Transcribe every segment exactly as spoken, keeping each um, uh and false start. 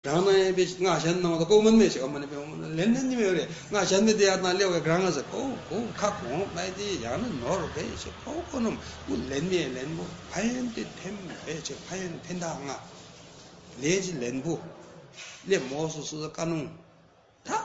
རང་ན་ཡང་པའི་ང་གཞན་ནང་དུ་ཀོ་མན་མེད་ཞིག་ཨོ་མ་ནི་པའི་ཨོ་མ་ནི་ལན་ནི་མེད་རེད། ང་གཞན་མི་དེ་ཡར་ན་ལེའུ་གི་གྲངས་ང་ཟེར་ཀོ་ཀོ་ཁ་གོང་མ་དེ་ཡང་ན་ནོར་བས་ཞིག་ཀོ་ཀོ་ནམ་ཀུ་ལན་མེད་ལན་པོ་ཕན་ཡོན་དེ་ཐེམ་བས་ཞིག་ཕན་ཡོན་ཕན་ཐག་ང་ལས་ཀྱི་ལན་པོ་ལེ་མོ་སོ་སོ་ཀ་ནོང་ད།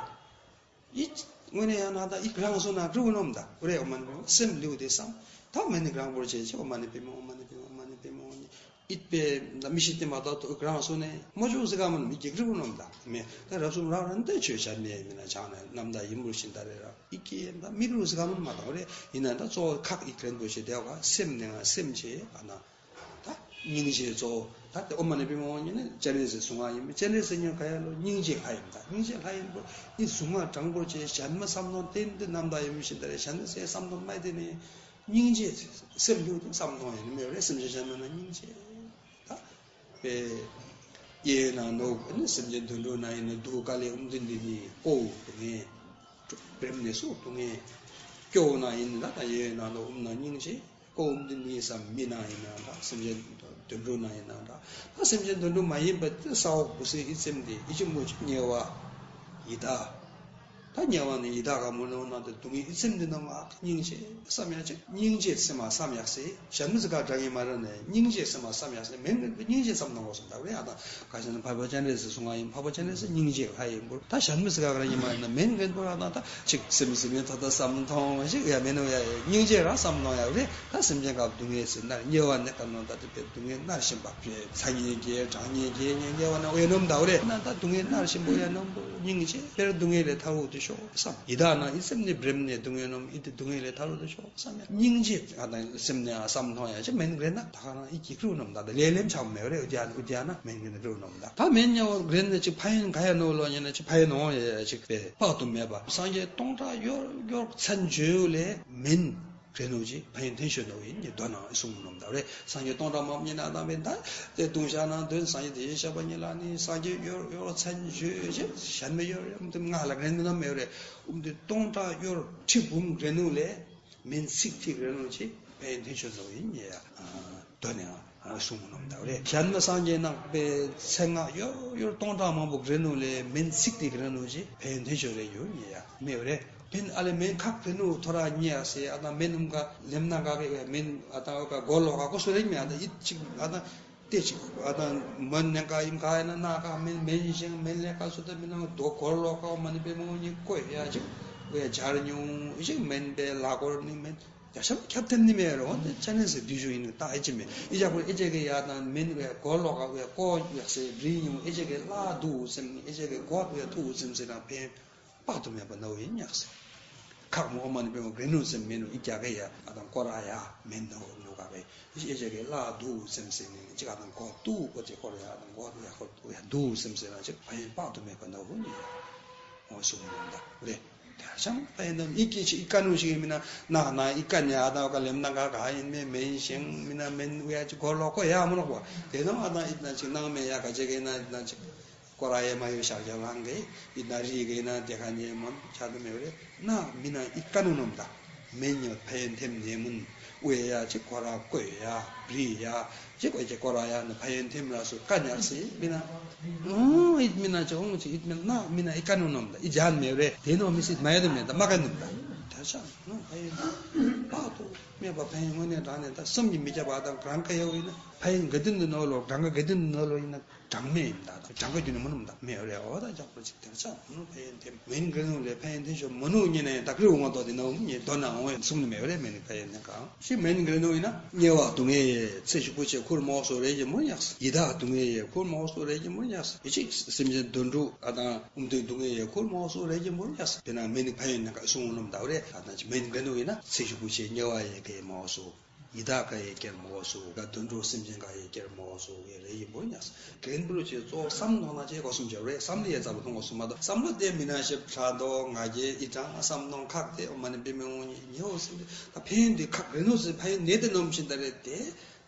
ཡིད་དངོས་གནས་ཡང་ན་ད་ཡིད་རང་སོ་ན་གྲུ་ནོམ་ད་ཀུ་རེ་ཨོ་མ་ནི་པའི་སེམས་ལེའུ་དེ་བསམ་ད་མ་ནི་རང་བོར་བྱས་ཆེ་ཨོ་མ་ནི་པའི་མོ་ཨོ་མ་ནི་པའི་ཨོ་མ་ནི་པའི་མོ་ཨོ་ནི། ཨིད་པའི་ད་མི་ཤི་སྟེ་མ་ད་དུ་རང་སོ་ནས་མོ་ཅུང་ཟི་ག་མ་ནི་མི་གི་གྲུ་ནོམ་ད་མེ་ད་རབ་གསུམ་རང་རང་ད་ཆོས་བྱ་མེད་མི་ན་ཆགས་ནས་རྣམ་དག་ཡིན་པོ་ཤིན་ད་རེ་ར་ཨི་ཀི་ད་མི་གྲུ་ཟི་ག་མ་ནི་མ་ད་ཀུ་རེ་ཡིན་ན་ད་གཙོ་བོ་ཁག་ཨིད་རན་པོ་ཆེ་དེ་བ་སེམས་ནས་ང་སེམས་ཆེ་ཨ་ན། ད་སྙིང་རྗེ་གཙོ་བོ་ད་དེ་ཨོ་མ་ནི་པའི་མོ་ཉིད་ནི་སྤྱན་རས་གཟིགས་གཟུངས་སྔགས་ཡིན་པས་སྤྱན་རས་གཟིགས་ཉོན་ག་ཡ་ལོ་སྙིང་རྗེ་ལྷ་ཡིན་ད་སྙིང་རྗེ་ལྷ་ཡིན་པོ་ནི་གཟུངས་སྔགས་དྲང་པོ་བྱས་གཞན་མ་བསམ་དོན་ཏན་ཏན་རྣམ་དག་ཡིན་མི་ཤིན་ད་རེ་གཞན་མ་སེ་བསམ་དོན་མ་དེ་ནི་སྙིང་རྗེ་སེམས་ལུགས་དེ་བསམ་དོན་ཡིན་མེད་རེ་སེམས་ཅན་གཞན་མ་ན་སྙིང་རྗེ་ད་པའི་གཡས་ན་ནོ་ནི་སེམས་ཅན་དུད་འགྲོ་ན་ཡིན་ན་སྡུག་དཀའ་ལས་འུམ་དུ་འདི་ནི་ཀོ་དུ་ངེས། བེམ་ནས་སུ་དུ་ངེས། སྐྱོ་ན་ཡིན་ན་ད་གཡས་ན་ནོ་འུམ་ན་སྙིང་རྗེ། ཀོ་འདི་ནི་སམ་མི་ན་ཡིན་ན་འདྲ། སེམས་ཅན་དུད་འགྲོ་ན་ཡིན་ན་འདྲ། ད་སེམས་ཅན་དུད་འགྲོ་མ་ཡིན་པ་དེ་ས་འོག་བུ་སའི་ཨི་ཙེམ་དེ་ཨི་ཅི་མོ་ཅི་དམྱལ་བ། ཡི་དྭགས། ད་དམྱལ་བ་ནི་ཡི་དྭགས་ག་མོ་ནོ་ན་དེ་སྡུག་བསྔལ་ཨི་ཙེམ་དེ་ནོ་མ་སྙིང་རྗེ་བསམ་ཡ་ཅིག་སྙིང་རྗེ་སེམས་མ་བསམ་ཡག་སེ་ཞབས་མི་ཟི་ག་འདྲ་ངེས་མ་ར་ནས་སྙིང་རྗེ་སེམས་མ་བསམ་ཡག་སེ་མེན་མེན་སྙིང་རྗེ་བསམ་ནོ་གོ་སོང་ད་རེ་ཡ་དང་ག་ཤ་ན་འཕགས་པ་སྤྱན་རས་གཟིགས་གཟུངས་སྔགས་ཡིན། འཕགས་པ་སྤྱན་རས་གཟིགས་སྙིང་རྗེ་ལྷ་ཡིན་པོ་ད་ཞབས་མི་ཟི་ག་ར་ངེས་མ་ར་ན་མེན་མེན་པོ་ར་ན་ད། ཅིག་སེམས་སེམས་ཡང་ད་ལྟ་བསམ་མཐོང་ཞིག་ཡ་མེད་ནོ་ཡ་སྙིང་རྗེ་ར་བསམ་མཐོང་ཡ་རེད། ད་སེམས་ཅན་གབ་སྡུག་བསྔལ་སེམས་ནར་དམྱལ་བ་ནས་ཀ་ནོ་ད་དེ་བས་སྡུག་བསྔལ་མནར་བཞིན་པ་བས་ཚ་ཉེ་རྒྱལ་གྲང་ཉེ་རྒྱལ་ཉེ་དམྱལ་བ་ན་འོད་ནོམ་ད་འོ་རེད་ན་ད་སྡུག་བསྔལ་མནར་བཞིན་པོ་ཡ་ནོམ་པོ་སྙིང་རྗེ་དཔེར་སྡུག་བསྔལ་ལས་ཐར་འོ་དུ་ཤོག་བསམ་ཡི་དྭགས་ན་ཨི་སེམས་ནི་བེམ་ནས་སྡུག་བསྔལ་ནོམ་ཨི་དེ་སྡུག་བསྔལ་ལས་ཐར་འོ་དུ་ཤོག་བསམ་ཡ་སྙིང་རྗེ་ཨ་ད་སེམས་ནས་ཨ་བསམ་མཐོང་ཡ་ཅི་མེན་རེད་ན་ད་ག་རང་ཨི་ཀི་ཀྲུ་ནོམ་ད་ད་ལས་ལེམ་ཆགས་མེད་རེད་འོ་དེ་ཡ་འོ་དེ་ཡ་ན་མེན་གི་ནི་ཀྲུ་ནོམ་ད་ད་མེན་ཉ་འོ་རེད་ན་ཅི་ཕ་ཡིན་ག་ཡ་ནོ་ལོ་ཉ་ན་ཅི་ཕ་ཡིན་ནོ་ཡ་ཅིག་པས་དཔག་ཏུ་མེད་པ་སངས་རྒྱས་སྟོང་ཕྲག་ཡོར་ཡོར་མཚན་བརྗོད་ལས་མེན། རེ་ནོ་ཅི་ཕན་ཡོན་ཐན་ཤོད་ནོ་ཡིན་ཉེ་དོ་ནང་གསུང་ནོམ་ད་རེ་སངས་རྒྱས་སྟོང་ཕྲག་མང་ཉེ་ན་དང་བས་ད་དེ་ལྟུང་བཤགས་ནང་དོན་སངས་རྒྱས་དེ་བཞིན་གཤེགས་པ་ཉིད་ལ་ནི་སངས་རྒྱས་ཡོར་ཡོར་མཚན་བརྗོད་ཅི་གཞན་མི་ཡོར་ཡོར་དེ་ང་ལ་རེན་མི་ན་མེད་རེ་ཨུམ་དེ་སྟོང་ཕྲག་ཡོར་ཁྲི་འབུམ་རེ་ནོ་ལས་མེན་ཚིག་ཐིག་རེ་ནོ་ཅི་ཕན་ཡོན་ཐན་ཤོད་ནོ་ཡིན་ཉེ་ཡ། དོ་ནས་གསུང་ནོམ་ད་རེ་གཞན་མི་སངས་རྒྱས་རྣམས་པའི་མཚན་སྔགས་ཡོར་ཡོར་སྟོང་ཕྲག་མང་པོ་རེ་ནོ་ལས་མེན་ཚིག་ཐིག་རེ་ནོ་ཅི་ཕན་ཡོན་ཐན་ཤོད་རེ་ཡོད་ཉེ་ཡ་མེད་རེ། མེན་ཨ་ལེ་མེན་ཁག་རེ་ནུ་ཐོ་ར་ཉེ་ཡ་སེ་ཨ་ད་མེན་ཨུམ་ག་ལེམ་ན་ག་གེ་མེན་ཨ་ད་ག་གོ་ལོ་ག་གོ་སོ་རེ་མེ་ཨ་ད་ཡིད་ཅིག་ཨ་ད་ཏེ་ཅིག་ཨ་ད་མོན་ནེ་ག་ཡིམ་ག་ཡ་ན་ན་ག་མེན་མེན་ཞིང་མེན་ལེ་ག་སོ་ད་མེན་ན་དོ་གོ་ལོ་ག་མ་ནི་པེ་མོ་ཉི་ཀོ་ཡ་ཅིག་ཨུ་ཡ་ཇར་ཉུང་ཨི་ཅིག་མེན་པེ་ལ་གོར་ནི་མེན་ཡ་ཤམ་ཁྱབ་ཐེམ་ནི་མེ་རོ་ཏེ་ཅ་ནེ་སེ་དུ་ཞུ་ཡིན་ད་ཨི་ཅི་མེ་ཨི་ཅག་གོ་ཨི་ཅེ་གེ་ཡ་ད་མེན་ཨུ་ཡ་གོ་ལོ་ག་ཨུ་ཡ་ཀོ་ཡ་སེ་རི་ཉུང་ཨི་ཅེ་གེ་ལ་དུ་སེམས་ཨི་ཅེ་གེ་གོ་ཨུ་ཡ་དུ་སེམས་སེ་ན་ཕེ། དཔག་ཏུ་མེད་པ་ནའོ་ཡིན་ཉག་སེ། ཁག་མོ་ཨོ་མ་ནི་པེ་མོ་གེ་ནུ་སེམས་མེ་ནུ་ཨི་ཀྱ་གེ་ཡ་ཨ་དང་ཀོ་ར་ཡ་མེ་ནའོ་ནུ་ག་གེ་ཨི་ཨེ་ཅེ་གེ་ལ་དུ་སེམས་སེ་ནི་ཅིག་ཨ་དང་ཀོ་དུ་ཀོ་ཅེ་ཀོ་ར་ཡ་ཨ་དང་ཀོ་དུ་ཡ་ཀོ་དུ་ཡ་དུ་སེམས་སེ་ན་ཅིག་ཕ་ཡིན་དཔག་ཏུ་མེད་པ་ནའོ་ཡིན་ཉག་ཨོ་སུ་མོ་ཡིན་ད་རེ། དེ་ཤམ་ཕ་ཡིན་ནམ་ཨི་ཀི་ཅིག་ཨི་ཀ་ནུ་ཞིག་ཡིན་མིན་ན་ན་ན་ཨི་ཀ་ནི་ཨ་དང་ཀ་ལེམ་ན་ག་ག་ཡིན་མེ་མེན་ཞིང་མིན་ན་མེན་ཨུ་ཡ་ཅིག་ཀོ་ལོ་ཀོ་ཡ་མོ་ནོ་ཀོ་དེ་ནོ་ཨ་དང་ཨི་ན་ཅིག་ནང་མེ་ཡ་ག་ཅེ་གེ་ན་ཨི་ན་ཅིག་ཀོ་ར་ཡེ་མ་ཡོ་ཤར་རྒྱ་ལང་གེ་ཡིན་ན་རི་གེ་ན་དེ་ཁ་ཉེ་མོན་ཆ་དུ་མེ་རེ་ན་མི་ན་ཨི་ཀ་ནུ་ནོམ་ད་མེ་ཉོ་ཕན་ཐེམ་ཉེ་མུན་ཨུ་ཡ་ཅི་ཀོ་ར་ཀོ་ཡ་རི་ཡ་ཅི་ཀོ་ཅི་ཀོ་ར་ཡ་ན་ཕན་ཐེམ་ར་སུ་ཀ་ཉར་སི་མི་ན་ཨུ་ཨི་མི་ན་ཅི་ཨུ་ཅི་ཨི་མི་ན་མི་ན་ཨི་ཀ་ནུ་ནོམ་ད་ཨི་ཇན་མེ་རེ་དེ་ནོ་མི་སི་མ་ཡ་དུ་མེ་ད་མ་ཀ་ནུ་ད་ད་ཤ་ནོ་ཕན་པ་དུ་མེ་པ་ཕན་ངོ་ནེ་དྲང་ནེ་ད་སུམ་གྱི་མི་ཁྱབ་པ་དང་གྲངས་ཀ་ཡོ་ཡིན་ན་ཕན་ག་དུ་ནུ་ནོ་ལོ་གྲངས་ཀ་ག་དུ་ནུ་ནོ་ལོ་ཡིན་ན། གྲངས་མེད་ཡིན་ད་དང་གྲངས་ཀ་རྒྱུ་ནི་མ་ནུམ་ད་མེད་རེད། འོ་ད་ཅག་པོ་ཅིག་དེར་ཆགས་མ་ནུ་ཕན་ཡོན་ཐེམ་མེན་གི་ནུ་ལས་ཕན་ཡོན་ཐེམ་ཤོ་མ་ནུ་ཉེ་ན་ཡང་ད་ཀྲི་འོང་བ་དོ་དེ་ན་འོང་ཉེ་དོ་ན་འོང་ཡང་གསུང་ནི་མེད་རེད། མེན་གི་ཕན་ཡོན་ཐེམ་གང་ཞིག་མེན་གི་ནུ་ཡིན་ན་དམྱལ་བ་སྡུག་བསྔལ་ཡི་ཚེ་ཞིག་པོ་ཆེ་ཁུར་མོ་སོ་རེ་ཡི་མུར་ཉགས་ཡི་དྭགས་སྡུག་བསྔལ་ཡི་ཁུར་མོ་སོ་རེ་ཡི་མུར་ཉགས་ཡི་ཅིག་སེམས་ཅན་དུད་འགྲོ་ཨ་དང་ཨུམ་དུ་སྡུག་བསྔལ་ཡི་ཁུར་མོ་སོ་རེ་ཡི་མུར་ཉགས་དེ་ན་མེན་གི་ཕན་ཡོན་ཐེམ་གང་གསུང་ནུམ་ད་རེད། ཨ་དང་ཅི་མེན་གི་ནུ་ཡིན་ན་ཚེ་ཞིག་པོ་ཆེ་དམྱལ་བ་ཡི་གེ་མོ་སོ། ཡི་དྭགས་ག་ཡེ་ཀེར་མོ་སུ་ག་དུད་འགྲོ་སེམས་ཅན་ག་ཡེ་ཀེར་མོ་སུ་གེ་རེ་ཡིན་པོ་ཉགས་སུ་གེན་པུ་རུ་ཆེ་གཙོ་བསམ་ནོ་ན་ཆེ་གོ་སུམ་ཆེ་རེ་བསམ་ལེ་ཡེ་ཙམ་ལ་ཐོང་གོ་སུམ་མ་དོ་བསམ་བློ་དེ་མི་ན་ཤེབ་ཁྲ་དོ་ང་རྒྱལ་ཨི་གྲང་བསམ་ནོ་ཁག་དེ་ཨོ་མ་ནི་པི་མི་འོང་ཉེ་ཉེ་འོ་སེམས་དེ་ད་ཕན་ཡོན་དེ་ཁག་རེ་ནོ་སི་ཕན་ཡོན་ནེ་དེ་ནོམ་ཤིན་ད་རེ་དེ།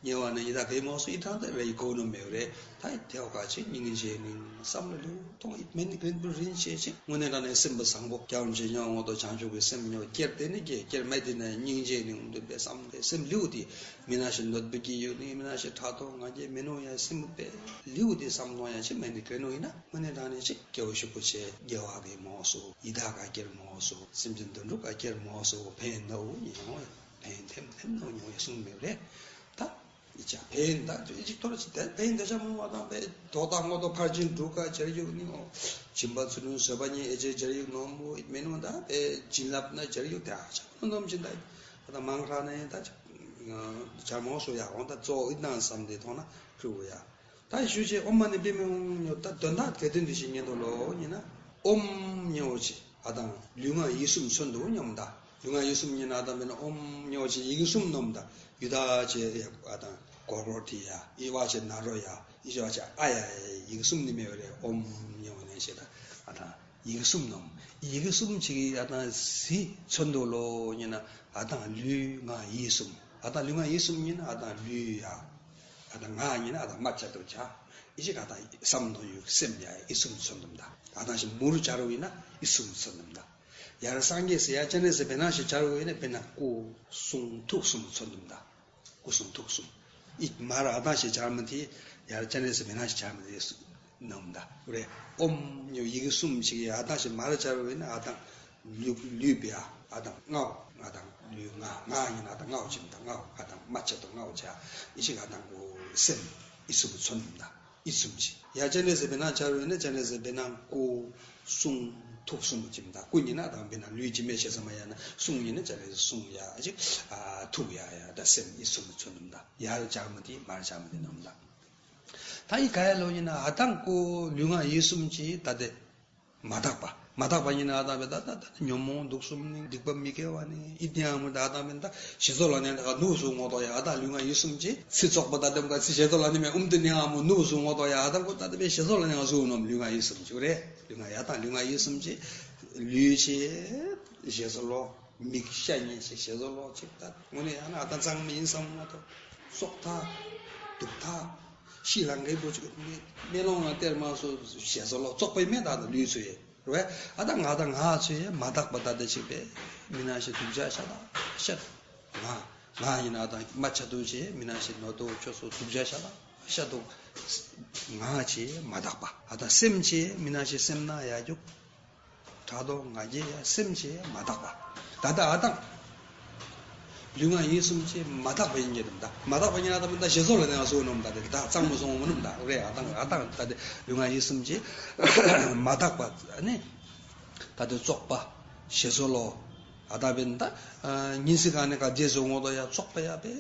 ཉེ་བ་ནི་ཡི་དྭགས་ཀྱི་མོ་སུ་ཡི་དྭགས་དེ་རེ་ཡི་གོ་ནོ་མེད་རེད། ད་ཡི་དེ་བ་ཁ་ཆེ་སྙིང་རྗེ་ནི་བསམ་བློ་ལེའུ་ཐོང་ཡིད་མེད་ནི་གིན་པུ་རིན་ཆེ་ཆེ་དངོས་གནས་དྲང་གནས་སེམས་པ་བཟང་པོ་སྐྱབས་རྗེ་ཉོ་ངོ་དོ་བྱང་ཆུབ་ཀྱི་སེམས་ཉོ་སྐྱེར་དེ་ནི་སྐྱེ་སྐྱེར་མེད་དེ་ནི་སྙིང་རྗེ་ནི་འདུན་པའི་བསམ་པའི་སེམས་ལེའུ་དེ་མི་ན་ཞིག་ནོད་པའི་ཀྱི་ཡོད་ནི་མི་ན་ཞིག་ཕྲག་དོག་ང་རྒྱལ་མེད་ནོ་ཡ་སེམས་པའི་ལེའུ་དེ་བསམ་ཐོང་ཡ་ཆེ་མེད་ནི་གིན་ནོ་ཡིན་ན་དངོས་གནས་དྲང་གནས་ཆེ་སྐྱེ་བོ་ཤུགས་པོ་ཆེ་དགེ་བ་གི་མོ་སུ་ཡི་དྭགས་ཀ་སྐྱེར་མོ་སུ་སེམས་ཅན་དོན་གྲུབ་ཀ་སྐྱེར་མོ་སུ་ཕན་ནོ་ཡིན་ནོ་ཡ། ཕན་ཐེམ་ཐེམ་ནོ་ཉོ་ཡ་གསུངས་མེད་རེད། ད་ཡི་ཅག་ཕན་ད་ཅིག་ཐོར་ཅིག་དེ་ཕན་དེ་ཅག་མོ་བ་དང་པའི་དོ་ད་ངོ་དོ་ཕར་ཕྱིན་དྲུག་ཀ་སྦྱར་ཡུག་ནི་ཨོ། སྦྱིན་པ་ཚུལ་ཁྲིམས་བཟོད་པ་ཉེ་ཨེ་ཅེ་སྦྱར་ཡུག་ནོ་མོ་ཨིད་མེ་ནོ་ད་པའི་བྱིན་རླབས་ན་སྦྱར་ཡུག་དེ་ཨ་ཅག་ནོ་ནོམ་ཅིན་ད་ད་མང་ཁྲ་ནས་ད་ཅིག་སྦྱར་མོ་སུ་ཡ་འོང་ད་གཙོ་ཨིད་ནང་བསམ་དེ་ཐོང་ན་ཕྲུ་གུ་ཡ། ད་ཞུ་ཅེ་ཨོཾ་མ་ཎི་པདྨེ་ཧཱུྃ་ཉོ་ད་དོན་དག་གལ་ཏེ་འདི་ཞིག་ཉན་དོ་ལོ་ཉིན་ན་ཨོཾ་ཉོ་ཅི་ཨ་དང་ལུས་ངག་ཡིད་གསུམ་མཚོན་དུ་སྙོམས་ད། ལུས་ངག་ཡིད་གསུམ་ཉིན་ན་ཨ་དང་མེད་ན་ཨོཾ་ཉོ་ཅི་ཡི་གེ་གསུམ་སྣོམ་ད། ཡུ་ད་ཅེ་ཨ་དང་གོར་གོར་ཐི་ཡ་ཨི་བ་ཅེ་ན་རོ་ཡ་ཨི་ཅེ་བ་ཅེ་ཨ་ཡ་ཡི་གེ་གསུམ་ནི་མེ་བ་རེ་ཨོཾ་ཉོ་ནས་ཅེ་ད་ཨ་དང་ཡི་གེ་གསུམ་སྣོམ། ཡི་གེ་གསུམ་ཅིག་ཨ་དང་ཟི་མཚོན་དུ་ལོ་ཉིན་ན་ཨ་དང་ལུས་ངག་ཡིད་གསུམ་ཨ་དང་ལུས་ངག་ཡིད་གསུམ་ཉིན་ན་ཨ་དང་ལུས་ཡ། ཨ་དང་ང་ཉིན་ཨ་དང་མ་ཆ་དོ་ཆ། ཨི་ཅི་ག་དང་བསམ་དོ་ཡུག་སེམས་ཡ་ཨི་གསུམ་མཚོན་དུམ་ད། ཨ་དང་ཞིག་མུར་ཆ་རུ་ཡིན་ན་ཨི་གསུམ་མཚོན་དུམ་ད། ཡར་སངས་རྒྱས་སི་ཡ་སྤྱན་རས་གཟིགས་བེ་ནང་ཞིག་ཆ་རུ་ཡིན་ན་བེ་ནང་སྐུ་གསུང་ཐུགས་གསུམ་མཚོན་དུམ་ད། སྐུ་གསུང་ཐུགས་གསུམ། ཨི་མར་ཨ་དང་ཞིག་ཆ་མི་དེ་ཡར་སྤྱན་རས་གཟིགས་བེ་ནང་ཞིག་ཆ་མི་དེ་ནོམ་ད་རེད། ཨོཾ་ཉོ་ཡི་གེ་གསུམ་ཞིག་ཡ་ཨ་དང་ཞིག་མར་ཆ་རུ་ཡིན་ན་ཨ་དང་ལུས་ལུས་པའི་ཨ་ཨ་དང་ལྔའོ། ཨ་དང་ལུས་ལྔ་ལྔ་ཡིན་ན་ཨ་དང་ལྔའོ་ཅིམ་དང་ལྔའོ་ཨ་དང་མ་ཆ་དོ་ལྔའོ་ཆ། ཨི་ཞིག་ཨ་དང་གོ་སེམས་ཨི་གསུམ་མཚོན་དུམ་ད། ཨི་གསུམ་ཅིག་ཡ་སྤྱན་རས་གཟིགས་བེ་ནང་ཆ་རུ་ཡིན་ན་སྤྱན་རས་གཟིགས་བེ་ནང་སྐུ་གསུང་ཐུགས་གསུམ་ཅིམ་ད། སྐུ་ཉིན་ན་དང་བེ་ནང་ལུས་ཅི་མེད་ཞེ་ས་མ་ཡ་ན་གསུང་ཉིན་ན་སྤྱན་རས་གཟིགས་གསུང་ཡ་ཅིག་ཨ་ཐུགས་ཡ་ཡ་ད་སེམས་ཨི་གསུམ་མཚོན་དུམ་ད། ཡར་ཆ་མི་དེ་མར་ཆ་མི་དེ་ནོམ་ད། ད་ཨི་ག་ཡ་ལོ་ཉིན་ན་ཨ་དང་སྐུ་ལུས་ངག་ཡིད་གསུམ་ཅིག་ད་དེ། མ་དག་པ། མ་དག་པ་ཉིན་ན་ཨ་དང་བེ་ད་ད་ད་ཉོན་མོངས་དུག་གསུམ་ནི་སྡིག་པ་མི་དགེ་བ་ནི་ཨི་དེ་ཨ་མོ་ད་ཨ་དང་བེ་ད་ཞེ་སོགས་ལ་ནི་ད་ག་ནུབ་སུ་ངོ་ཏོ་ཡ་ཨ་དང་ལུས་ངག་ཡིད་གསུམ་ཅིག་ཚི་ཙོག་པ་ད་དེམ་ག་ཚི་ཞེ་སོགས་ལ་ནི་མེ་ཨུམ་དེ་ནི་ཨ་མོ་ནུབ་སུ་ངོ་ཏོ་ཡ་ཨ་དང་ཀོ་ད་དེ་བེ་ཞེ་སོགས་ལ་ནི་ང་སུ་ནོམ་ལུས་ངག་ཡིད་གསུམ་ཅིག་རེད། ལུས་ངག་ཡ་ཨ་དང་ལུས་ངག་ཡིད་གསུམ་ཅིག་ལུས་ཅིག་ཞེ་སོགས་ལོ། མིག་ཤ་ཉེ་ཞིག་ཞེ་སོགས་ལོ་ཅིག་ད་དངོས་གནས་ཡང་ན་ཨ་དང་གཙང་མ་ཡིན་བསམ་ངོ་ཏོ་སྲོག་ཐག་དུག་ཐག་ཤི་ལང་གའི་བུ་ཅིག་མེ་ལོང་ང་སྟེར་མ་སོ་ཞེ་སོགས་ལོ་བཙོག་པའི་མེ་ད་ད་ལུས་ཚུ་ཡེ་རེད། ཨ་ད་ང་ད་ང་ཚུ་ཡེ་མ་དག་པ་ད་ད་ཅིག་པས་མི་ན་ཞིག་དུག་ཇ་ཤ་ད་ཤ་ང་ང་ཡིན་ན་ཨ་ད་མ་ཆ་དུ་ཅེ་མི་ན་ཞིག་ནོ་ཏོ་ཁྱོ་སོ་དུག་ཇ་ཤ་ད་ཤ་དུ་ང་ཅེ་མ་དག་པ་ཨ་ད་སེམས་ཅེ་མི་ན་ཞིག་སེམས་ན་ཡ་རྒྱུག་ཕྲག་དོག་ང་རྒྱལ་ཡ་སེམས་ཅེས་མ་དག་པ། ད་ལྟ་ཨ་དང་། ལུས་ངག་ཡིད་གསུམ་ཅེས་མ་དག་པ་ཡིན་གྱི་དམ་ད། མ་དག་པ་ཡིན་ན་ད་མི་ད་ཞེ་སོགས་ལ་ནི་ང་སུ་ནོམ་ད་དེ་ད་གཙང་མོ་སོང་མོ་ནོམ་ད་རེད། ཨ་དང་ཨ་དང་ད་དེ་ལུས་ངག་ཡིད་གསུམ་ཅེས་མ་དག་པ་ནི། ད་དེ་བཙོག་པ་ཞེ་སོགས་ལོ། ཨ་ད་བེ་ད་ཉིན་སི་ག་ནི་ག་རྗེས་སུ་ངོ་ཏོ་ཡ་བཙོག་པ་ཡ་བེ།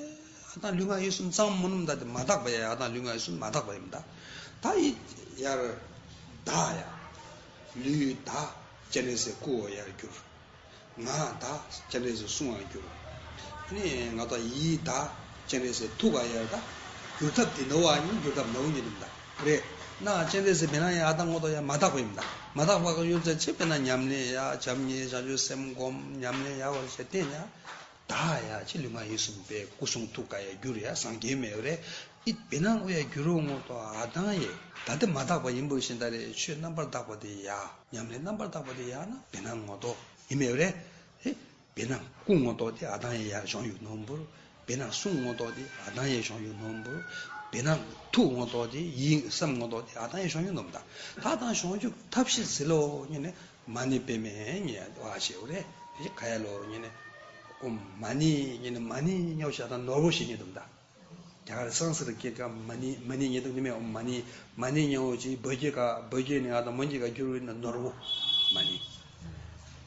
ཨ་དང་ལུས་ངག་ཡིད་གསུམ་གཙང་མོ་ནོམ་ད་དེ་མ་དག་པ་ཡ་ཨ་དང་ལུས་ངག་ཡིད་གསུམ་མ་དག་པ་ཡིན་ད། ད་ཡི་ཡར་ད་ཡ། ལུས་ད་སྤྱན་རས་གཟིགས་སྐུ་འོ་ཡར་གྱུར། ངག་ད་སྤྱན་རས་གཟིགས་གསུང་བར་གྱུར། ནི་ང་ད་ཡིད་ད་སྤྱན་རས་གཟིགས་ཐུགས་ཀ་ཡར་ད་གྱུར་ཐབས་དེ་ནོ་བ་ཡིན་གྱུར་ཐབས་ནོ་ཉིད་དུ་ད་རེད། ན་སྤྱན་རས་གཟིགས་མེ་ན་ཡ་ཨ་ད་ངོ་ཏོ་ཡ་མ་དག་པ་ཡིན་ད། མ་དག་པ་ག་ཡོད་ཚད་ཆེ་བེ་ན་ཉམས་ལེན་ཡ་བྱམས་སྙིང་བྱང་ཆུབ་སེམས་སྒོམ་ཉམས་ལེན་ཡ་བར་བྱེད་བསྟེན་ཡ། ད་ཡ་ཅི་ལུས་ངག་ཡིད་གསུམ་པའི་སྐུ་གསུང་ཐུགས་ཀ་ཡ་གྱུར་ཡ་སངས་རྒྱས་མེད་རེད། ཨི་བེ་ན་འུ་ཡ་གྱུར་རོ་ངོ་ཏོ་ཨ་དང་ཡེ་ད་དེ་མ་དག་པ་ཡིན་པོ་ཤིན་ད་རེ་ཆོས་རྣམ་པར་དག་པ་དེ་ཡ་ཉམས་ལེན་རྣམ་པར་དག་པ་དེ་ཡ་ན་བེ་ན་ངོ་ཏོ་ཡིན་མེད་རེད། ཧེ། བེ་ན་སྐུ་ངོ་ཏོ་དེ་ཨ་དང་ཡེ་ཡ་བྱུང་ཡོད་ནོམ་བུར། བེ་ན་གསུང་ངོ་ཏོ་དེ་ཨ་དང་ཡེ་བྱུང་ཡོད་ནོམ་བུར། བེ་ན་ཐུགས་ངོ་ཏོ་དེ་ཡིད་སེམས་ངོ་ཏོ་དེ་ཨ་དང་ཡེ་བྱུང་ཡོད་ནོམ་ད། ད་དང་བྱུང་རྒྱུ་ཐབས་ཤེས་ཟི་ལོ་ཉིན་ནས་མ་ཎི་པདྨེ་ཉེ་བ་ཞེ་བ་རེད། དེ་ག་ཡ་ལོ་ཉིན་ནས་ཨོཾ་མ་ཎི་ཉིན་ནས་མ་ཎི་ཉོ་ཤ་དང་ནོར་བུ་ཞིག་ཉེ་དུམ་ད། རྒྱ་གར་སང་སི་རི་སྐད་ཀ་མ་ཎི་མ་ཎི་ཉེ་དུམ་ཉི་མས་ཨོཾ་མ་ཎི་མ་ཎི་ཉོ་ཅི་བོད་སྐད་ཀ་བོད་སྐད་ནས་ཨ་དང་མོན་སྐད་ཀ་བསྒྱུར་བས་ན་ནོར་བུ་མ་ཎི།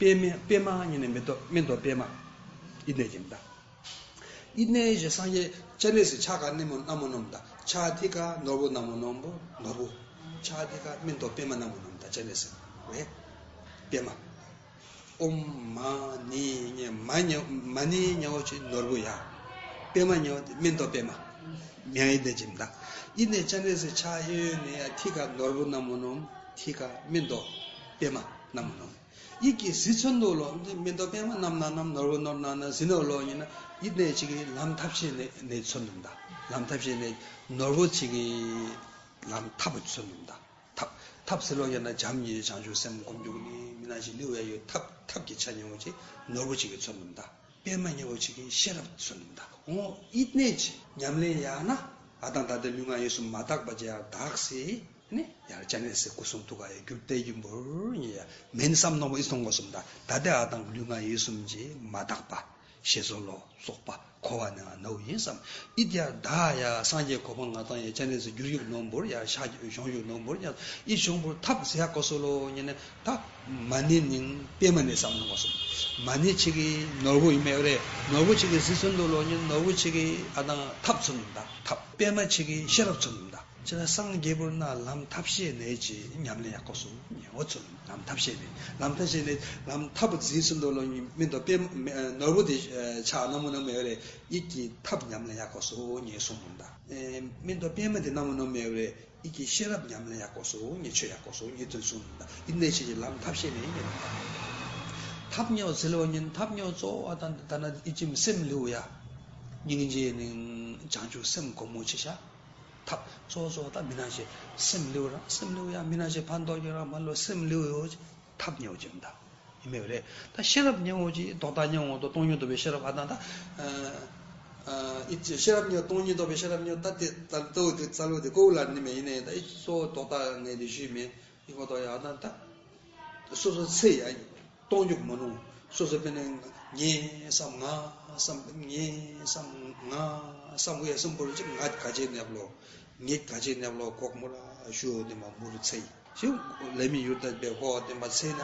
པདྨེ་པདྨ་ཉིན་ནས་མེ་ཏོག་མེ་ཏོག་པདྨ་ཨི་ནས་ཀྱིན་ད། ཨི་ནས་ཞེ་སངས་རྒྱས་སྤྱན་རས་གཟིགས་ཕྱག་ག་ནི་མོ་ན་མོ་ནོམ་ད། ཕྱག་ཐིག་ག་ནོར་བུ་ན་མོ་ནོམ་བུ་ནོར་བུ། ཕྱག་ཐིག་ག་མེ་ཏོག་པདྨ་ན་མོ་ནོམ་ད་སྤྱན་རས་གཟིགས་རེད། པདྨ། ཨོཾ་མ་ཎི་ཉེ་མ་ཉེ་མ་ཎི་ཉེ་བོ་ཅི་ནོར་བུ་ཡ། པདྨ་ཉེ་བོ་མེ་ཏོག་པདྨ། མྱང་ཨི་ནས་ཀྱིན་ད། ཨི་ནས་སྤྱན་རས་གཟིགས་ཕྱག་གཡས་གཡོན་ནས་ཡ་ཐིག་ག་ནོར་བུ་ན་མོ་ནོམ་ཐིག་ག་མེ་ཏོག་པདྨ་ན་མོ་ནོམ། ཡིད་ཀྱིས་གཟི་མཚོན་དུ་ལོ། འདི་མེ་ཏོག་པདྨ་རྣམས་ན་རྣམས་ནོར་བུ་ནོར་ན་ན་གཟི་ནོར་ལོ་ཡིན་ན་ཡིད་གནས་གཅིག་གིས་ལམ་ཐབས་ཤེས་ནས་ནས་མཚོན་དུ་འདའ། ལམ་ཐབས་ཤེས་ནས་ནོར་བུ་ཅིག་གི་ལམ་ཐབས་པ་མཚོན་ནུས་ད། ཐབས་ཐབས་ཟེར་ལོ་ཡིན་ན་བྱམས་སྙིང་རྗེ་བྱང་ཆུབ་སེམས་སྒོམ་རྒྱུ་ནི་མི་ན་ཞིག་ལུས་ཡ་ཡོད་ཐབས་ཐབས་ཀྱི་ཆ་ཉེ་བོ་ཅིག་ནོར་བུ་ཅིག་གི་མཚོན་ནུས་ད། པད་མ་ཉེ་བོ་ཅིག་གི་ཤེས་རབ་མཚོན་ནུས་ད། འོ་ཨིད་ནས་ཅི་ཉམས་ལེན་ཡ་ན་ཨ་དང་ད་ལྟ་ལུས་ངག་ཡིད་གསུམ་མ་དག་པ་ཅི་ཡ་དག་སི། ནི་ཡར་སྤྱན་རས་གཟིགས་སྐུ་གསུང་ཐུགས་ཀ་ཡི་རྒྱུད་སྡེ་ཡིན་པོར་ཉེ་ཡ་མེན་བསམ་ནོ་མོ་ཨི་སོང་གོ་གསུམ་ད་ད་ལྟ་ཨ་དང་ལུས་ངག་ཡིད་གསུམ་གྱི་མ་དག་པ། ཞེས་སོགས་ལོ་སོགས་པ་འཁོར་བ་ནི་ནོ་ཡིན་བསམ། ཨི་ཏྱ་ད་ཡ་སངས་རྒྱས་གོ་འཕང་ང་དང་ཡ་ཅན་ནས་སུ་འགྱུར་ཡུག་ནོམ་བོར་ཡ་ཤ་གཞོང་ཡུག་ནོམ་བོར་ཡ་ཨི་གཞོང་བོར་ཐབས་ཟེར་ཡ་གོ་སོ་ལོ་ཉེ་ནས་ད་མ་ཎི་ནིང་པད་མ་ནི་བསམ་ནོ་གོ་སོ། མ་ཎི་ཆེ་གི་ནོར་བུ་ཡིན་མེད་རེད། ནོར་བུ་ཆེ་གི་གཟི་མཚོན་འདུག་ལོ་ཉེ་ནོར་བུ་ཆེ་གི་ཨ་དང་ཐབས་མཚོན་ད་ཐབས་པད་མ་ཆེ་གི་ཤེས་རབ་མཚོན་ད། ཅེ་ན་སངས་རྒྱས་པོར་ན་ལམ་ཐབས་ཤེས་ནས་ཅི་ཉམས་ལེན་ཡག་པོ་སུ་ཉེ་འོ་ཚུལ་ལམ་ཐབས་ཤེས་ནས་ལམ་ཐབས་ཤེས་ནས་ལམ་ཐབས་པོ་རྫིས་སུ་འདོད་ལོ་མི་འདོད་པས་ནོར་བུ་དེ་ཆགས་ན་མོ་ན་མེ་རེ་ཡིད་ཀྱི་ཐབས་ཉམས་ལེན་ཡག་པོ་སུ་ཉེ་གསུངས་མོ་ད། མི་འདོད་པས་མ་དེ་ན་མོ་ན་མེ་རེ་ཡིད་ཀྱི་ཤེས་རབ་ཉམས་ལེན་ཡག་པོ་སུ་ཉེ་ཆོས་ཡག་པོ་སུ་ཉེ་དོན་གསུངས་མོ་ད། ཡིད་ནས་ཤེས་ཀྱི་ལམ་ཐབས་ཤེས་ནས་ཉེ་ལམ་ཐབས་ཐབས་ཉེ་འོ་ཚེ་ལོ་ཉིན་ཐབས་ཉེ་འོ་གཙོ་བོ་ད་ད་ན་ཡིད་ཀྱི་སེམས་ལེའུ་ཡ་སྙིང་རྗེ་ནི་བྱང་ཆུབ་སེམས་སྒོ་མོ་ཆེ་ཤ། ཐབས་གཙོ་བོ་གཙོ་བོ་ད་མི་ན་ཤེས་སེམས་ལེའུ་ར་སེམས་ལེའུ་ཡ་མི་ན་ཤེས་ཕན་ཐོགས་ཀྱི་ར་མ་ལོ་སེམས་ལེའུ་ཡོ་ཐབས་ཉེ་བོ་ཅིག་མི་ད་ཡིན་མེད་རེད། ད་ཤེས་རབ་ཉེ་བོ་ཅིག་ལྡོག་ལྟ་ཉེ་བོ་དང་སྟོང་ཉིད་རྟོགས་པའི་ཤེས་རབ་ཨ་ད་ད་ཨི་ཤེས་རབ་ཉེ་སྟོང་ཉིད་རྟོགས་པའི་ཤེས་རབ་ཉེ་ད་དེ་ད་ལྟ་བུ་དེ་རྩ་བོ་དེ་ཀོ་བོ་ལ་ནི་མེད་ཡིན་ནའི་ད་ཨི་གཙོ་བོ་ལྡོག་ལྟ་ངས་དེ་ཞུས་མེད་ཨི་ཁོ་ཏོ་ཡ་ཨ་ད་ད་སོ་སོ་ཚེ་ཡ་སྟོང་ཉིད་མ་ནུ་སོ་སོ་པེ་ནེ་ངས་བསམ་ང་བསམ་ངས་བསམ་ང་བསམ་ངས་བསམ་པོ་ཅིག་ང་ག་ཅེ་ནེབ་ལོ། ངེད་ག་ཅེ་ནེབ་ལོ་ཁོག་མོ་ར་ཞུ་འོ་དེ་མ་མུ་རུ་ཚེ་ཞིག་ལས་མི་ཡུར་དད་པའི་ཧོ་དེ་མ་ཚེ་ན་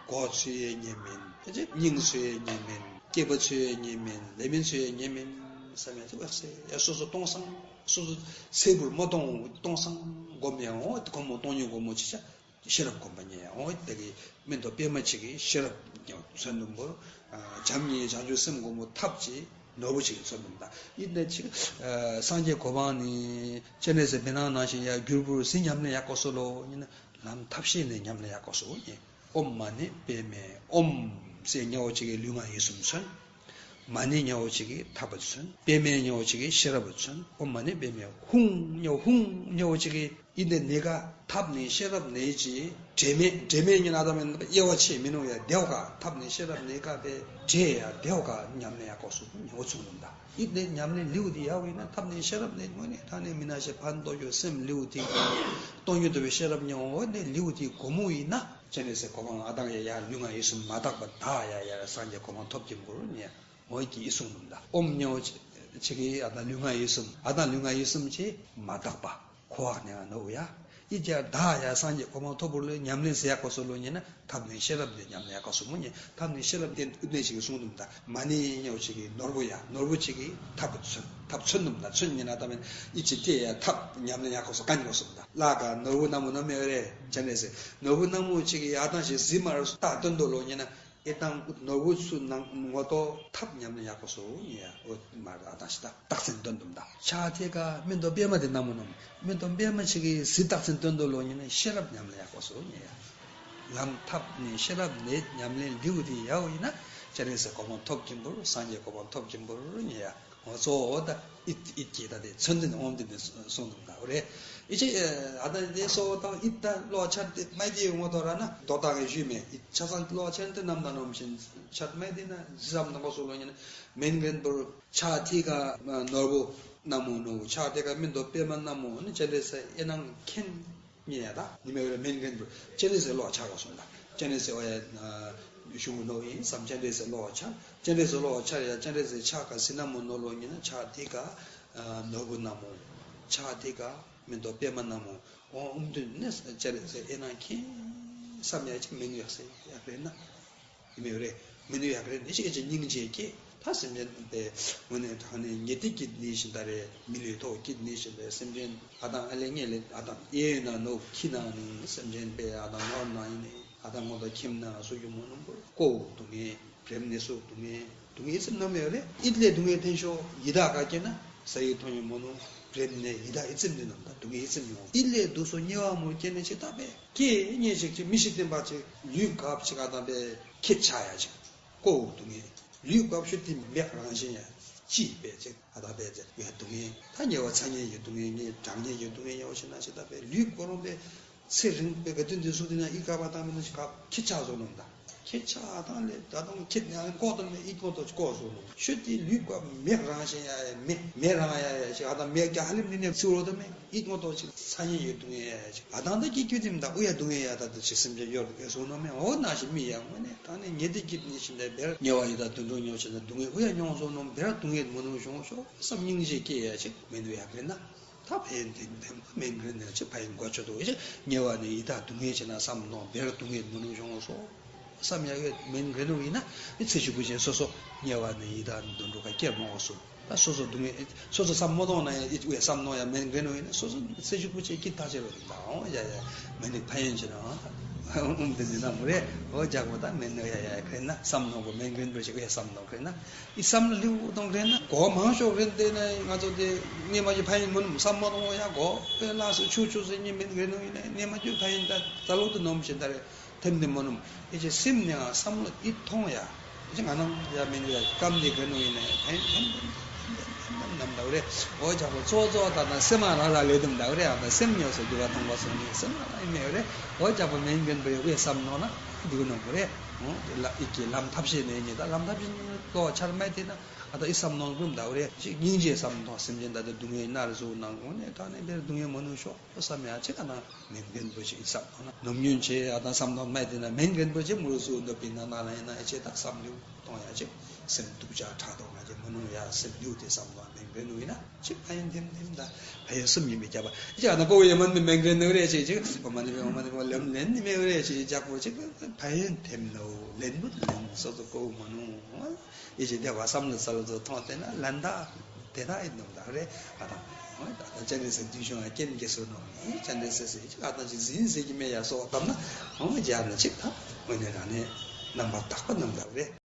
གོ་ཚུ་ཡེ་ཉེ་མིན་སྙིང་ཚུ་ཡེ་ཉེ་མིན་སྐྱེས་པ་ཚུ་ཡེ་ཉེ་མིན་ལས་མིན་ཚུ་ཡེ་ཉེ་མིན་བསམ་ཡ་ཚུ་བག་སེ་ཡ་སོ་སོ་གཏོང་སང་སོ་སོ་ཚེ་བུར་མ་གཏོང་གཏོང་སང་སྒོམ་ཡ་འོ་དེ་སྒོམ་མོ་གཏོང་ཉེ་སྒོམ་མོ་ཆེ་ཆ་ཤེས་རབ་སྒོམ་པ་ཉེ་ཡ་འོ་དེ་གི་མི་འདོད་པས་མ་ཆེ་གི་ཤེས་རབ་མཚོན་དུ་འབོར། བྱམས་ཉེ་བྱང་ཆུབ་སེམས་སྒོམ་པོ་ཐབས་ཀྱི་ནོར་བུ་ཞིག་མཚོན་དུ་འདའ། ཡིད་ནས་ཅིག་སངས་རྒྱས་གོ་འཕང་ནི་སྤྱན་རས་གཟིགས་མི་སྣང་ནང་བཞིན་ཡ་གྱུར་པོར་ཟིན་ཉམས་ལེན་ཡག་གོ་སོ་ལོ་ཡིན་ན་ལམ་ཐབས་ཤེས་ནས་ཉམས་ལེན་ཡག་གོ་སོ་ཡིན། ཨོཾ་མ་ཎི་པདྨེ་ཨོཾ་ཟེར་ཉེ་བོ་ཅིག་གི་ལུས་ངག་ཡིད་གསུམ་མཚོན། མ་ཎི་ཉེ་བོ་ཅིག་གི་ཐབས་པ་མཚོན། པདྨེ་ཉེ་བོ་ཅིག་གི་ཤེས་རབ་མཚོན། ཨོཾ་མ་ཎི་པདྨེ་ཧཱུྃ་ཉེ་བོ་ཧཱུྃ་ཉེ་བོ་ཅིག་གི་ཡིད་ནས་ནི་ཀ་ཐབས་ནི་ཤེས་རབ་ནི་ཅི། འབྲེལ་མེད་འབྲེལ་མེད་ཉིད་ཨ་དམ་དབྱེ་བ་ཕྱེ་མི་ནུས་ཡ་དེའོ་ཀ་ཐབས་ནི་ཤེས་རབ་ནི་ཀ་པའི་འབྲེལ་ཡ་དེའོ་ཀ་ཉམས་ལེན་ཡག་གོ་སུ་ཉོ་ཚུགས་ནུས་ད། ཡིད་ནས་ཉམས་ལེན་ལེའུ་དེ་ཡག་ཡིན་ན་ཐབས་ནི་ཤེས་རབ་ནི་དངོས་ནས་ཐ་ནས་མི་ན་ཤེས་ཕན་ཏོ་ཡོད་སེམས་ལེའུ་དེ་གི་སྟོང་ཉིད་རྟོགས་པའི་ཤེས་རབ་ཉོ་འོ་ནས་ལེའུ་དེ་སྒོ་མོ་ཡིན་ན་སྤྱན་རས་གཟིགས་གོ་འཕང་ཨ་དང་ཡ་ཡ་ལུས་ངག་ཡིད་གསུམ་མ་དག་པ་ད་ཡ་ཡ་སངས་རྒྱས་གོ་འཕང་ཐོབ་ཀྱི་འགོར་ཉེ་འོ་ཀྱི་ཡིད་གསུང་ནུས་ད། ཨོཾ་ཉོ་ཅིག་གི་ཨ་དང་ལུས་ངག་ཡིད་གསུམ་ཨ་དང་ལུས་ངག་ཡིད་གསུམ་གྱི་མ་དག་པ། ཁོ་བ་ནས་ནོ་ཡ། ཡིད་ཀྱང་བདག་ཡ་སངས་རྒྱས་གོ་འཕང་ཐོབ་པོ་ལོ་ཉམས་ལེན་ཟེར་ཡག་གོ་སོ་ལོ་ཉེ་ན་ཐབས་ནི་ཤེས་རབ་དེ་ཉམས་ལེན་ཡག་གོ་སོ་མོ་ཉེ་ཐབས་ནི་ཤེས་རབ་དེ་ཨུ་ནེ་ཞིག་གི་གསུང་དུམ་ད་མ་ཎི་ཉོ་ཞིག་གི་ནོར་བུ་ཡ་ནོར་བུ་ཅིག་གི་ཐབས་ཀྱི་མཚོན་ཐབས་མཚོན་དུམ་ད་མཚོན་ཉེ་ན་ད་མེན་ཡིད་ཀྱི་ལྟས་ཡ་ཐབས་ཉམས་ལེན་ཡག་གོ་སོ་ཀ་ཉེ་གོ་སོ་ད་ལ་ཀ་ནོར་བུ་ན་མོ་ན་མེ་རེ་ཅན་རེ་སེ་ནོར་བུ་ན་མོ་ཅིག་གི་ཡ་ཐང་ཞིག་གཟི་མ་རུ་ད་སྟོན་དོ་ལོ་ཉེ་ན། ཨེ་དང་ནོར་བུ་ཚུ་ནང་ངོ་ཏོ་ཐབས་ཉམས་ལེན་ཡག་པོ་སོ་ཉེ་ཡ་འོ་མ་ར་དང་ཤི་ད་རྟགས་མཚན་སྟོན་དུམ་ད་ཆ་དེ་ཀ་མི་འདོད་པས་མ་དེ་ནམ་མོ་ནམ་མི་འདོད་པས་མ་ཆེ་གི་གཟི་རྟགས་མཚན་སྟོན་དུ་ལོ་ཉེ་ན་ཤེས་རབ་ཉམས་ལེན་ཡག་པོ་སོ་ཉེ་ཡ་ལམ་ཐབས་ནི་ཤེས་རབ་ནི་ཉམས་ལེན་ལེའུ་དེ་ཡའོ་ཡིན་ན་སྤྱན་རས་གཟིགས་གོ་འཕང་ཐོབ་ཀྱིན་པོར་སངས་རྒྱས་གོ་འཕང་ཐོབ་ཀྱིན་པོར་ཉེ་ཡ། ང་ཚོ་འོ་ད་ཨིད་ཨིད་ཀྱི་ད་དེ་མཚོན་དོན་ཨོམ་དེ་ནས་གསུངས་འདུག་ད་རེད། ཨི་ཅེ་ཨ་ད་དེ་སོ་ད་ཨིད་ད་ལོ་ཆར་དེ་མ་དེ་ངོ་ཐོག་ར་ན་རྡོ་ད་གི་ཞུས་མེད་ཨི་ཆ་ཚང་ལོ་ཆར་དེ་ནམ་ད་ནོམ་བཞིན་ཆར་མ་དེ་ན་ཟི་ཟམ་ནང་གོ་སོ་ལོ་ཉིན་མེན་གན་པུར་ཆ་ཐི་ག་ནོར་བུ་ན་མོ་ནོ་ཆ་དེ་ག་མི་འདོད་པས་མ་ན་མོ་ནི་ཆ་དེ་ས་ཨེ་ནང་ཁེན། ཉེ་ཡ་ད་ཉི་མ་ཡོད་ལ་མེན་གན་པུར་སྤྱན་རས་གཟིགས་ལོག་ཆགས་ག་སོང་ད་སྤྱན་རས་གཟིགས་ཨོ་ཡ་ཞུ་ནོ་ཡིན་བསམ་སྤྱན་རས་གཟིགས་ལོག་ཆགས་སྤྱན་རས་གཟིགས་ལོག་ཆགས་ཡ་སྤྱན་རས་གཟིགས་ཆགས་ག་སི་ན་མོ་ནོ་ལོ་ཉིན་ན་ཆགས་དེ་ག་ནོར་བུ་ན་མོ་ཆགས་དེ་ག་མི་འདོད་པད་མ་ན་མོ་ཨོ་ཨུམ་དུན་ནས་སྤྱན་རས་གཟིགས་ཨེ་ན་ཁྱེད་བསམ་ཡ་ཅིག་མེན་ཡོད་སེ་ཡ་རེད་ན། ཡིན་མོད་རེད། མི་ནུས་ཡག་རེད་ནི་ཞིག་ཅིག་སྙིང་རྗེ་སྐྱེས་ད་སེམས་ཅན་པའི་ངོ་ནས་དྲང་ནས་ཉེ་སྡིག་གི་ནི་བཞིན་ད་རེད་མི་ལུས་ཐོག་སྐྱིད་ནི་བཞིན་པའི་སེམས་ཅན་ཨ་དང་ཨ་ལེ་ངེ་ལེ་ཨ་དང་གཡས་ན་ནོ་ཁྱི་ན་ནི་སེམས་ཅན་པའི་ཨ་དང་ནོར་ན་ཡིན་ནི་ཨ་དང་ངོ་ད་ཁྱིམ་ན་སུ་ཡུ་མོ་ནུ་བུར་ཀོ་བུ་དུ་ངེ་བྲེམ་ནི་སུ་དུ་ངེ་དུ་ངེ་སེམས་ནམ་ཡོད་རེད་ཨིད་ལེ་དུ་ངེ་འཐེན་ཤོ་ཡི་དྭགས་ག་སྐྱེ་ན་ས་ཡི་ཐོ་ཡི་མོ་ནུ་བྲེམ་ནི་ཡི་དྭགས་ཨི་ཙིམ་འདི་ནམ་ད་དུ་ངེ་ཨི་ཙིམ་ཡོང་ཨིད་ལེ་དུ་སོ་ཉེ་བ་མོ་སྐྱེ་ནི་ཅི་ད་པས། ཀྱེ་ཉེ་ཞིག་ཅིག་མི་ཞིག་བསྟན་པ་ཅིག་ལུས་གབ་ཅིག་ག་དང་པའི་ཁྱེད་ཆ་ཡ་ཅིག་ཀོ་བུ་དུ་ངེ་ལུས་གབ་ཤུ་ཏི་མེག་རང་བཞིན་ཡ་ ཅི་བས་ཅིག་ཨ་ད་བས་ཅིག་ཡ་སྡུག་བསྔལ་ད་ཉེ་བ་ཚ་ཉེ་ཡི་སྡུག་བསྔལ་ཉེ་གྲང་ཉེ་ཡི་སྡུག་བསྔལ་ཉེ་བ་ཞིག་ན་ཞིག་ད་བས་ལུས་ཀོ་རོང་བས་ཚེ་རིང་བས་ག་དུས་འདི་སུ་དེ་ན་ཨི་ཀ་བ་ད་མི་ན་ཞིག་ཁ་ཁྱི་ཆག་བཟོ་ནོ་ད། ཁྱེད་ཅག་ཨ་ཐང་ལས་ད་དུང་ཁྱེད་ཉག་ལྐོག་ཏུ་མེད་ཨི་ཀོ་ཏོ་ཅིག་ཀོ་བཟོ་ནོ། ཤོད་དེ་ལུས་པ་མེ་རང་བཞིན་ཡ་ཡ་མེ་མེ་རང་ཡ་ཡ་ཞིག་ཨ་ད་མེ་རྒྱ་ཧ་ལིམ་ནི་ནས་ཚིག་རོ་ད་མེ་ཨི་ཀོ་ཏོ་ཅིག་ཚ་ཉེ་ཡོད་དུ་ངེ་ཡ་ཡ་ཞིག་ཨ་ཐང་ད་ཀྱི་ཀྱུ་དིམ་ད་ཨུ་ཡ་དུ་ངེ་ཡ་ད་ད་ཅིག་སེམས་ཅན་ཡོད་དུ་ངེ་བཟོ་ནོ་མེ་འོ་ན་ཞིག་མི་ཡ་ངོ་ནས་ད་ནི་ཉེ་དེ་ཀྱིབ་ནི་ཞིག་ད་བེར་ཉེ་བ་ཡི་ད་དུད་འགྲོ་ཉོ་ཞིག་ད་དུ་ངེ་ཨུ་ཡ་ཉོ་བཟོ་ནོ་བེར་དུ་ངེ་མོ་ནུ་ཤོང་ཤོག་བསམ་སྙིང་རྗེ་སྐྱེ་ཡ་ཞིག་མེ་ནུ་ཡ་བེར་ན། ད་ཕན་ཐེམ་ཐེམ་མེན་གིན་ནས་ཅི་ཕན་གོ་ཆོད་དུ་ཅི་ཉེ་བ་ནས་ཡི་དྭགས་སྡུག་བསྔལ་ཆེ་ན་བསམ་མནོ་བེར་སྡུག་བསྔལ་མི་ནུས་བྱུང་སོ་བསམ་ཡ་གི་མེན་གིན་ནུ་ཡིན་ན་ཚེ་ཞིག་པུ་ཅན་སོ་སོ་ཉེ་བ་ནས་ཡི་དྭགས་དུད་འགྲོ་ཁ་སྐྱེ་མ་འོ་སོ་ད་སོ་སོ་སྡུག་བསྔལ་སོ་སོ་བསམ་མ་གཏོང་ན་ཡང་ཨི་ཝེ་བསམ་མནོ་ཡང་མེན་གིན་ནུ་ཡིན་ན་སོ་སོ་ཚེ་ཞིག་པུ་ཅན་སྐྱིད་ཐག་ཆེ་བ་རེད་ད་འོ་ཡ་ཡ་མེན་ནི་ཕན་ཡོན་ཆེ་ན་འོ་ད་འོ་འདི་འདི་ན་མུ་རེ་འོ་རྒྱག་པ་ད་མེན་ནུ་ཡ་ཡ་གིན་ན་བསམ་མནོ་གོ་མེན་གིན་པུ་ཅིག་ཝེ་བསམ་མནོ་གིན་ན། ཨི་བསམ་བློ་ལེའུ་གཏོང་རེད་ན་གོ་མང་ཤོག་རེད་དེ་ན་ང་ཚོ་དེ་ཉི་མ་ཀྱི་ཕན་ཡོན་མི་ནུམ་བསམ་མ་གཏོང་ཡ་གོ་དཔེ་ལ་སུ་ཆུ་ཆུ་ཟེར་ཉི་མེད་རེད་ནོ་ཡིན་ན་ཉི་མ་ཀྱི་ཕན་ཡོན་ད་ད་ལོ་དུ་ནོམ་ཞེ་ད་རེད་ཐེམ་དེ་མི་ནུམ་ཨི་ཅེ་སེམས་ནས་བསམ་བློ་ཨི་ཐོང་ཡ་ཨི་ཅེ་ང་ནང་ཡ་མེད་ཡ་སྐམ་དེ་རེད་ནོ་ཡིན་ན་ཕན་ཡོན་ཐེམ་ཐེམ་ཐེམ་ཐེམ་ནམ་ད་རེད་འོ་ཅག་པོ་གཙོ་གཙོ་ད་ན་སེམས་མ་ར་ར་ལེ་དུམ་ད་རེད་ཨ་ད་སེམས་ཉོ་སོ་རྒྱུ་བ་ཐོང་བ་སོ་ནི་སེམས་མ་ར་ཡིན་མེད་རེད་འོ་ཅག་པོ་མེན་གིན་པོ་ཡོད་བསམ་ནོ་ན་འདུག་ནོ་གོ་རེད། ཨོ་དེ་ལ་ཨི་ཀྱི་ལམ་ཐབས་ཤེས་ནས་ཉེ་ད་ལམ་ཐབས་ཤེས་ནས་ལོ་ཆར་མེད་དེ་ན་ཨ་ད་ཨི་བསམ་ནོར་ཀུན་ད་རེ་ཅིག་སྙིང་རྗེ་བསམ་ཐོག་སེམས་ཅན་ད་ད་སྡུག་བསྔལ་མནར་གཟུགས་ནང་ངོ་ནས་ད་ནས་དེར་སྡུག་བསྔལ་མ་ནུ་ཤོག་བསམ་ཡ་ཅིག་ཨ་ན་མེན་རྒན་པོ་ཅིག་བསམ་ཨ་ན་ནོམ་ཉོན་ཆེ་ཨ་ད་བསམ་ཐོག་མེད་དེ་ན་མེན་རྒན་པོ་ཅིག་མུ་རུ་སུ་འདོད་པའི་ན་ན་ལ་ཡིན་ན་ཨེ་ཅེ་ད་བསམ་ལེའུ་གཏོང་ཡ་ཅིག་སེམས་སྡུག་ཅག་ཕྲག་དོག་ང་ཅིག་མ་ནུ་ཡ་སེམས་ལེའུ་དེ་བསམ་ཐོག་མེན་རྒན་ནུ་ཡིན་ན། ཅིག་ཕན་ཡོན་ཐེམ་ཐེམ་དང་ཕན་ཡོན་གསུམ་ཡིན་པའི་རྒྱབ་པ་ཅིག་ཨ་ན་ཀོ་བོ་ཡེ་མན་མི་མེན་གེ་ནོ་རེ་ཅིག་ཅིག་ཨོ་མ་ནི་མེ་ཨོ་མ་ནི་མེ་ལེམ་ལེན་ནི་མེ་རེ་ཅིག་ཅག་པོ་ཅིག་ཕན་ཡོན་ཐེམ་ནོ་ལེན་བུ་ལེན་སོ་སོ་ཀོ་བོ་མ་ནོ་ཡེ་ཅིག་དེ་བ་བསམ་བློ་ཚ་བློ་ཚོ་ཐོང་དེ་ན་ལན་ད་དེ་ད་ཡིན་ནོ་ད་རེ་ཨ་ད་ཨོ་ད་ད་ཅན་རེ་སེ་དུས་ཤོང་ཨ་ཀེན་གེ་སོ་ནོ་ཅན་རེ་སེ་སེ་ཅིག་ཨ་ད་ཅིག་ཟིན་ཟེ་གི་མེ་ཡ་སོ་བཏབ་ན་ཨོ་རྒྱ་ན་ཅིག་ད་ཨོ་ནི་ར་ནི་རྣམ་པ་དག་པ་རྣམ་ད་རེ།